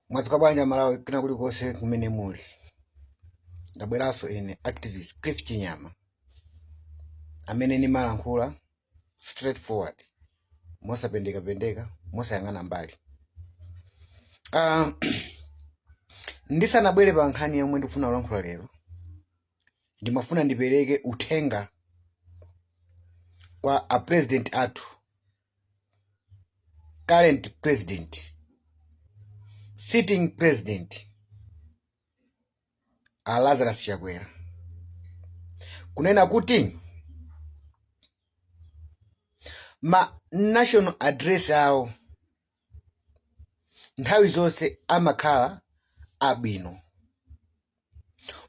Mwadzuka bwanji Amalawi kwina kulikonse kumene muli. Ndabweranso ine activist Cliff Chinyama amene ndimalankhula straightforward mosapendekapendeka mosayang'ana mbali. Ndisanabwere pa nkhani yomwe ndikufuna kulankhula lero, ndimafuna ndipereke uthenga kwa a president athu, current president, sitting president a Lazarus Chakwera, kunena kuti ma national address awo nthawi zonse amakhala abwino,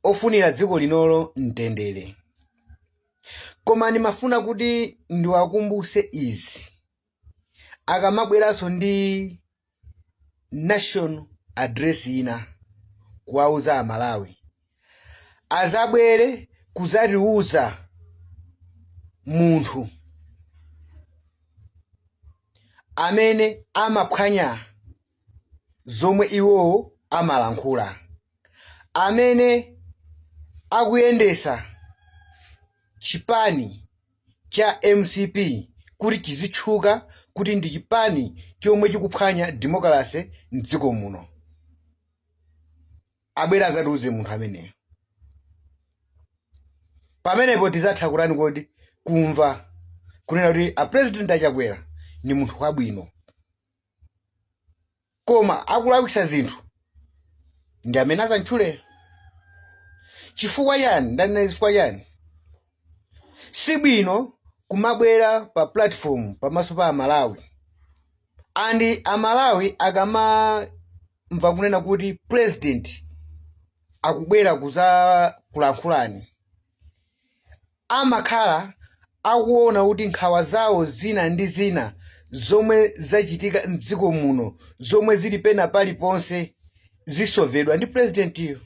ofunira dziko linolo mtendere. Koma ndimafuna kuti ndiwakumbuse izi akamabweranso ndi national address ina kuwauza Amalawi, azabwere kuzatiuza munthu amene amaphwanya zomwe iwowo amalankhula, amene akuyendesa chipani cha mcp kuti chizitchuka kuti ndi chipani chomwe chikuphwanya demokalase mdziko muno. Abwere azatiuze munthu ameneyo. Pamenepo tizatha kutani kodi kumva kunena kuti a president achakwera ni munthu wabwino, koma akulakwisa zinthu ndi amene azantchuleyo. Chifukwa chani ndanena? Chifukwa chani sibwino kumabwera pa platform pamaso pa Amalawi, and Amalawi akamamva kunena kuti president akubwera kuza kulankhulani, amakhala akuona kuti nkhawa zawo zina ndi zina zomwe zachitika mdziko muno, zomwe zili pena paliponse, zisovedwa ndi presidentiyo.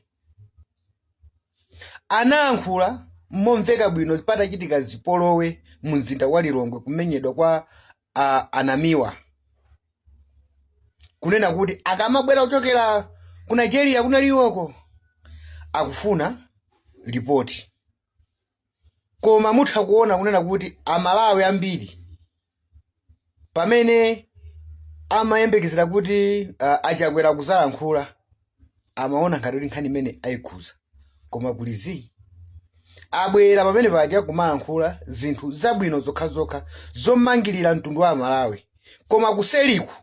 Anayankhula momveka bwino patachitika zipolowe mu mzinda wa Lilongwe, kumenyedwa kwa anamiwa, kunena kuti akamabwera kuchokera ku Nigeria kunaliwoko akufuna ripoti. Koma mutha kuona kunena kuti Amalawi ambiri pamene amayembekezera kuti achakwera kuzalankhula, amaona ngati kuti nkhani imene ayikhuza, koma kuli zii. Abwera pamene paja kumalankhula zinthu zabwino zokhazokha zomangirira mtundu wa Amalawi, koma kuseliku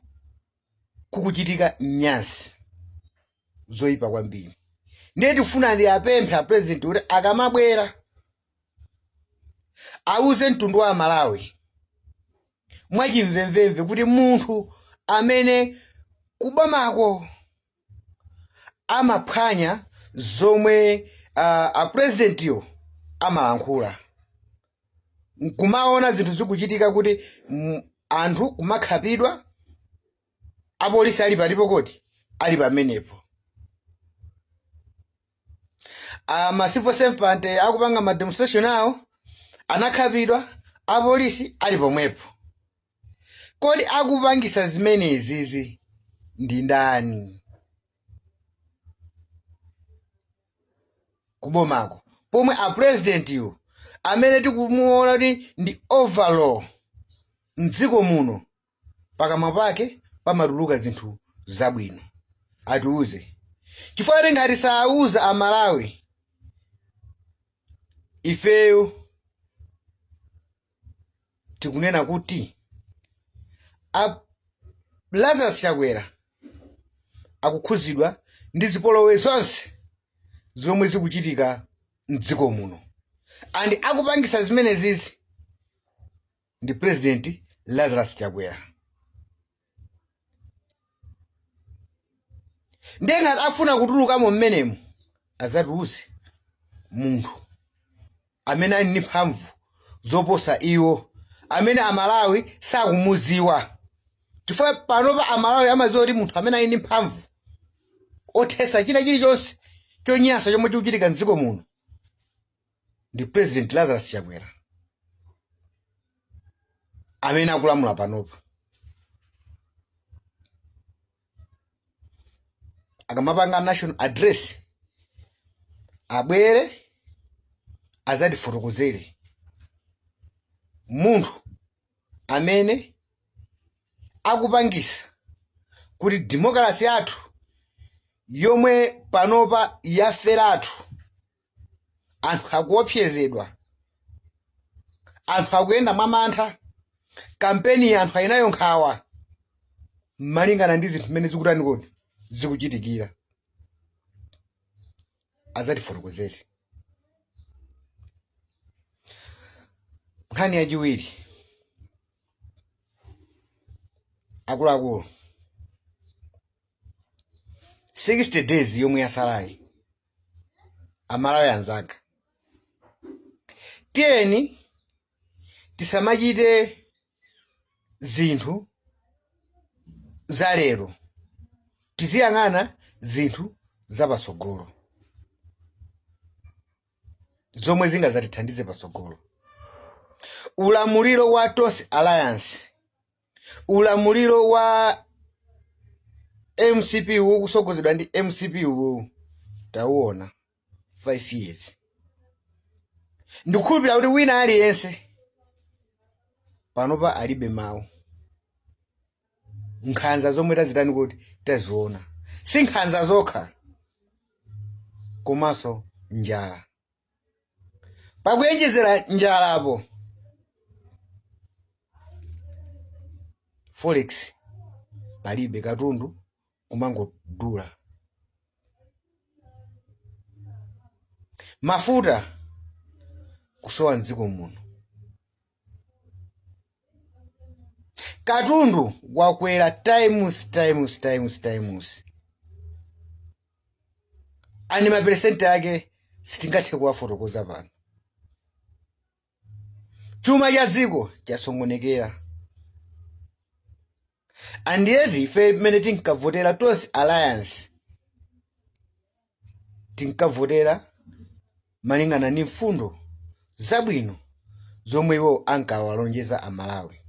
kukuchitika nyansi zoyipa kwambiri. Ndiye tifuna ndi apemphe a president kuti akamabwera auze mtundu wa Amalawi mwachimvemvemve kuti munthu amene kubomako amaphwanya zomwe a presidentiyo amalankhula, nkumaona zinthu zikuchitika kuti anthu kumakhapidwa, apolisi ali palipo koti ali pamenepo, ma civil servant akupanga ma demonstration awo anakhapidwa, apolisi ali pomwepo. Kodi akupangisa zimenezizi ndi ndani kubomako, pomwe a president yu amene tikumuona kuti ndi overall mdziko muno, pakamwa pake pamatuluka zinthu zabwino? Atiuze, chifukwa kuti ngati sauza Amalawi, ifeyo tikunena kuti a Lazarus Chakwera akukhuzidwa ndi zipolowe zonse zomwe zikuchitika mdziko muno, and akupangisa zimenezizi ndi President Lazarus Chakwera. Ndiye ngati afuna kutulukamo mmenemu, azatiuze munthu amene ali ndi mphamvu zoposa iwo, amene Amalawi sakumuziwa, chifukwa panopa Amalawi amaziwa kuti munthu amene ali ndi mphamvu othesa china chilichonse chonyansa chomwe chikuchitika mdziko muno ndi President Lazarus Chakwera amene akulamula panopa. Akamapanga national address, abwere azatifotokozere munthu amene akupangisa kuti demokalasi yathu yomwe panopa yaferatu, anthu akuopsezedwa, anthu akuyenda mwamantha, kampeni anthu ayinayo nkhawa malingana ndi zinthu mmene zikutani kodi zikuchitikira, azatifotokozere. Nkhani yachiwiri, akuluakulu, 60 days yomwe yasalayi, Amalawi anzanga, tiyeni tisamachite zinthu za lero, tiziyang'ana zinthu zapatsogolo zomwe zingazatithandize patsogolo. Ulamuliro wa Tonse Alliance, ulamuliro wa MCP wokusogozedwa ndi MCP uwu tauona 5 years. Ndikukhulupirira kuti wina aliyense panopa alibe mawu. Nkhanza zomwe tazitani kuti taziona, si nkhanza zokha komanso njala. Pakuyenjezera njalapo, forex palibe, katundu kumangodula, mafuta kusowa mdziko muno, katundu wakwera times times times times, ani maperesenti ake sitingathe kuwafotokoza pano. Chuma cha dziko chasokonekera. And yet ife mmene tinkavotera Tonse Alliance, tinkavotera malingana ndi mfundo zabwino zomwe iwo ankawalonjeza Amalawi.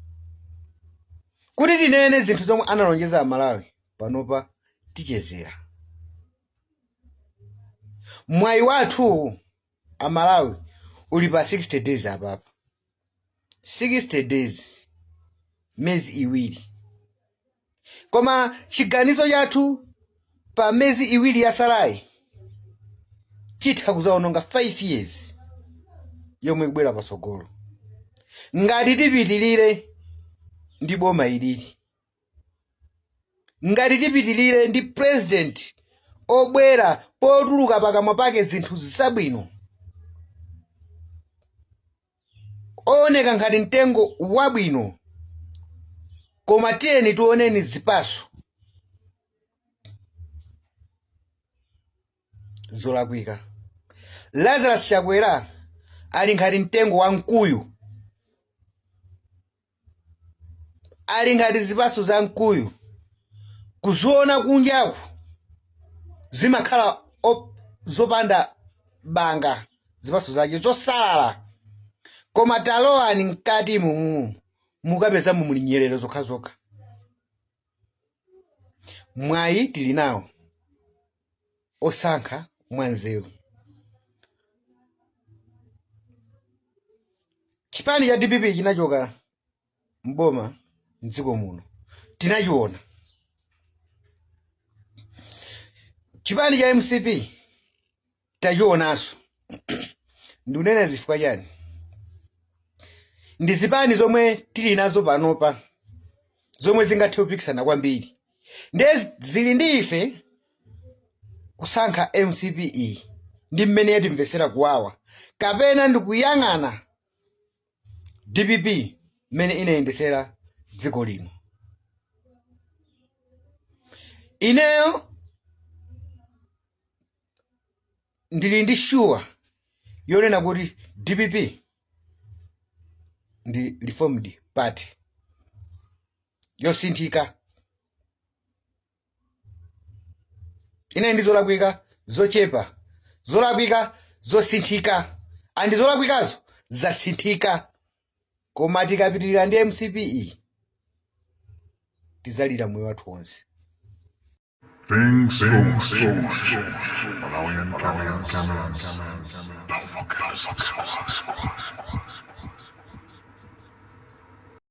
Kuti tinene zinthu zomwe analonjeza Amalawi, panopa tichezera mwayi wathu Amalawi uli pa 60 days apapa, 60 days, miyezi iwiri. Koma chiganizo chathu pa miyezi iwiri yasalayi chitha kuzaononga 5 years yomwe ikubwera patsogolo ngati tipitilire ndi boma ilili, ngati tipitilire ndi president obwera potuluka pakamwa pake zinthu zabwino, ooneka ngati mtengo wabwino, koma tiyeni tioneni zipaso zolakwika. Lazarus Chakwera ali ngati mtengo wa mkuyu, ali ngati zipaso za mkuyu. Kuziona kunjaku zimakhala zopanda banga, zipaso zake zosalala, koma talowani mkati mumu mukapezamo muli nyerere zokhazokha. Mwayi tili nawo osankha mwanzeru. Chipani cha DPP chinachoka mboma mdziko muno, tinachiona. Chipani cha MCP tachionanso. Ndikunena zifukwa chani? Ndi zipani zomwe tili nazo panopa zomwe zingathe kupikisana kwambiri, ndiye zili ndi ife kusankha MCP iyi ndi mmene yatimvesera kuwawa, kapena ndikuyang'ana DPP mmene inayendesera dziko lino. Ineyo ndili ndi sure yonena kuti DPP ndi reformed party yosinthika. Inali ndi zolakwika zochepa, zolakwika zosinthika, and zolakwikazo zasinthika. Koma tikapitirira ndi MCP iyi, tizalira moyo wathu wonse. Thanks so much. Malawian cameras. Don't forget to subscribe.